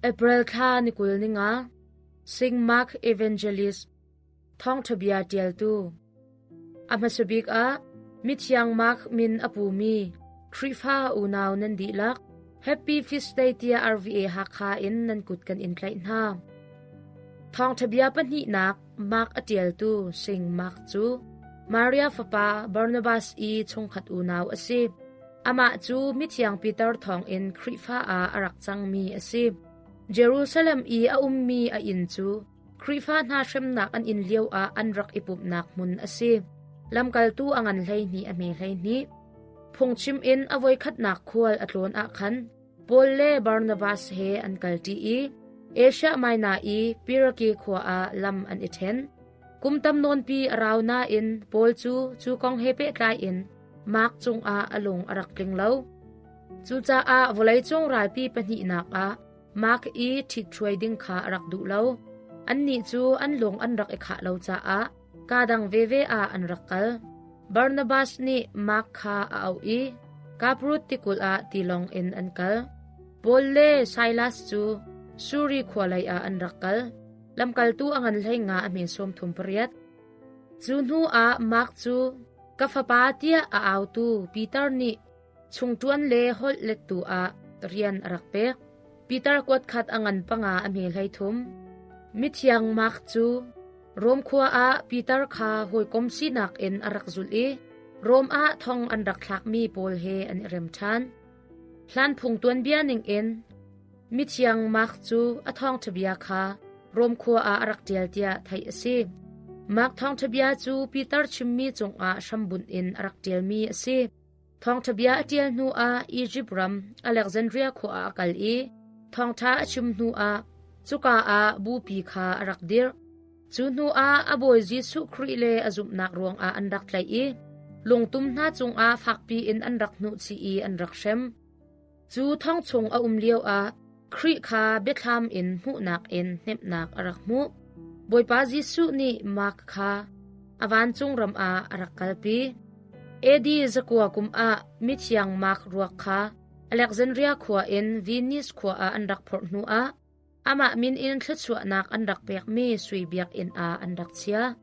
April thla ni 20 ni nga Sing Mark Evangelist Thawngṭhabia ṭialtu A hmasabik ah Mithiang Mark min a pumi Khrihfa unau nan dihlak Happy Feast Day tiah RVA Hakha in nan kut kan in tlaih hna. Thawngṭhabia pahnihnak Mark a ṭialtu Sing Mark cu Maria fapa Barnabas i chungkhat unau a si. Amah cu mithiang Peter thawngin Khrihfa ah a rak cangmi a si. Jerusalem i a ummi a inn cu Khrihfa hna hremnak an in lioah an rak i pumhnak hmun a si. Lamkaltu a ngan 12 a hme 12. Phungchim in a voikhatnak khual a tlawn ah khan Paul le Barnabas he an kalṭi i Asia Minor i Pirake khua ah lam an i ṭhen. Kum tam nawnpi a rau nain Paul cu cu kong he pehtlai in Mark cungah a lung a rak tling lo. Cucaah vawleicung ralpi pahnihnak ah Mark i ṭhithruai ding kha a rak duh lo. Annih cu an lung an rak i khah lo caah kaa dang veve ah an rak kal. Barnabas nih Mark kha a auh i Kaprut tikulh ah tilawng in an kal. Paul le Silas cu Suri khua lei ah an rak kal. Lamkaltu a ngan hlei nga a hme 38. Cu hnu ah Mark cu ka fapa tiah a autu Peter nih chungṭuan le holh lettu ah rian a rak pek. Peter kuat khat a ngan panga a hme 33. Mithiang Mark cu Rom khua ah Peter kha hawikom sinak in a rak zulh i Rom ah thong an rak thlakmi pawl he an i rem ṭhan. Hlan phung tuanbia ningin Mithiang Mark cu a thawngṭhabia kha Rom khua ah a rak ṭial tiah theih a si. Mark thawngṭhabia cu Peter chimmi cungah hrambunh in a rak ṭialmi a si. Thawngṭhabia a ṭial hnuah Izipt ram Alexandria khua ah a kal i thawngṭha a chim hnuah cuka ah bupi kha a rak dirh. Cu hnuah a Bawi Jesuh Khrih le a zumhnak ruangah an rak tlaih i lungtum hna cungah fakpi in an rak hnuhchih i an rak hrem. Cu thong chung a um lioah Khrih kha biathlam in hmuhnak in hnemhnak a rak hmuh. Bawipa Jesuh nih Mark kha a vancung ram ah a rak kalpi. AD 9 kum ah mithiang Mark ruak kha Alexandria khua in Venice khua ah an rak phorh hnuah amah min in thluachuahnak an rak pekmi sui biakinn ah an rak chiah.